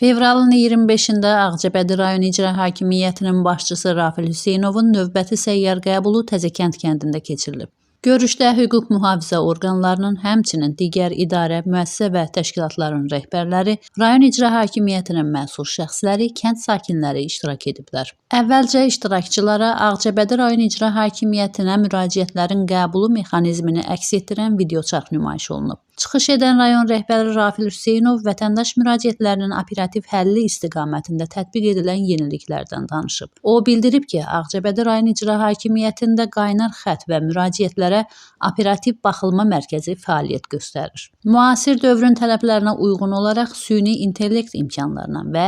Fevralın 25-də Ağcabədi rayon İcra Hakimiyyətinin başçısı Rafil Hüseynovun növbəti səyyar qəbulu Təzəkənd kəndində keçirilib. Görüşdə hüquq mühafizə orqanlarının, həmçinin digər idarə, müəssisə və təşkilatların rəhbərləri, rayon icra hakimiyyətinin məsul şəxsləri, kənd sakinləri iştirak ediblər. Əvvəlcə iştirakçılara Ağcabədi rayon icra hakimiyyətinə müraciətlərin qəbulu mexanizmini əks etdirən videoçarx nümayiş olunub. Çıxış edən rayon rəhbəri Rafil Hüseynov vətəndaş müraciətlərinin operativ həlli istiqamətində tətbiq edilən yeniliklərdən danışıb. O bildirib ki, Ağcabədi rayon icra hakimiyyətində qaynar xətt və müraciətlərə operativ baxılma mərkəzi fəaliyyət göstərir. Müasir dövrün tələblərinə uyğun olaraq süni intellekt imkanlarından və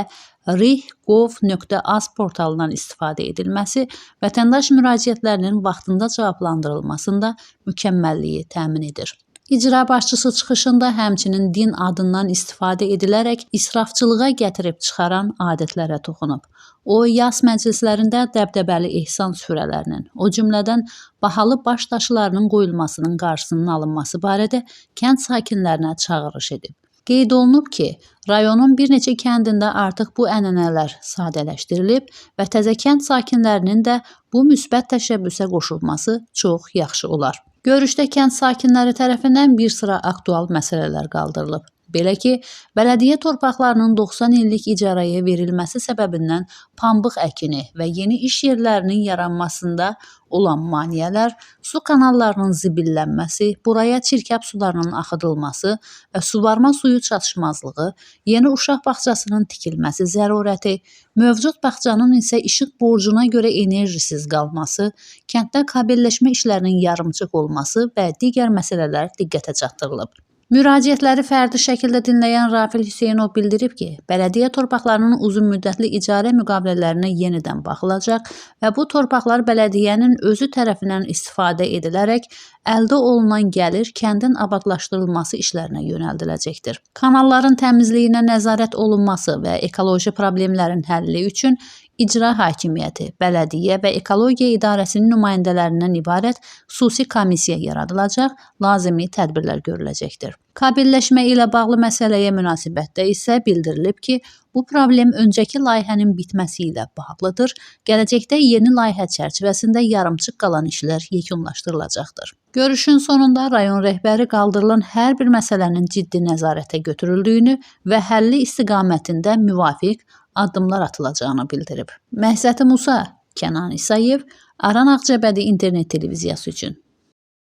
rih.gov.az portalından istifadə edilməsi vətəndaş müraciətlərinin vaxtında cavablandırılmasında mükəmməlliyi təmin edir. İcra başçısı çıxışında həmçinin din adından istifadə edilərək israfçılığa gətirib çıxaran adətlərə toxunub. O, yas məclislərində dəbdəbəli ehsan süfrələrinin, o cümlədən bahalı baş daşlarının qoyulmasının qarşısının alınması barədə kənd sakinlərinə çağırış edib. Qeyd olunub ki, rayonun bir neçə kəndində artıq bu ənənələr sadələşdirilib və Təzəkənd sakinlərinin də bu müsbət təşəbbüsə qoşulması çox yaxşı olar. Görüşdə kənd sakinləri tərəfindən bir sıra aktual məsələlər qaldırılıb. Belə ki, bələdiyyə torpaqlarının 90 illik icarəyə verilməsi səbəbindən pambıq əkini və yeni iş yerlərinin yaranmasında olan maneələr, su kanallarının zibillənməsi, buraya çirkab sularının axıdılması və suvarma suyu çatışmazlığı, yeni uşaq bağçasının tikilməsi zərurəti, mövcud bağçanın isə işıq borcuna görə enerjisiz qalması, kənddə kabelləşmə işlərinin yarımçıq olması və digər məsələlər diqqətə çatdırılıb. Müraciətləri fərdi şəkildə dinləyən Rafil Hüseynov bildirib ki, bələdiyyə torpaqlarının uzunmüddətli icarə müqavilələrinə yenidən baxılacaq və bu torpaqlar bələdiyyənin özü tərəfindən istifadə edilərək əldə olunan gəlir kəndin abadlaşdırılması işlərinə yönəldiləcəkdir. Kanalların təmizliyinə nəzarət olunması və ekoloji problemlərin həlli üçün icra hakimiyyəti, bələdiyyə və ekologiya idarəsinin nümayəndələrindən ibarət xüsusi komissiya yaradılacaq, lazımi tədbirlər görüləcəkdir. Kabelləşmə ilə bağlı məsələyə münasibətdə isə bildirilib ki, bu problem öncəki layihənin bitməsi ilə bağlıdır. Gələcəkdə yeni layihə çərçivəsində yarımçıq qalan işlər yekunlaşdırılacaqdır. Görüşün sonunda rayon rəhbəri qaldırılan hər bir məsələnin ciddi nəzarətə götürüldüyünü və həlli istiqamətində müvafiq addımlar atılacağını bildirib. Məhsəti Musa, Kənan İsayev, Aran Ağcabədi İnternet televiziyası üçün.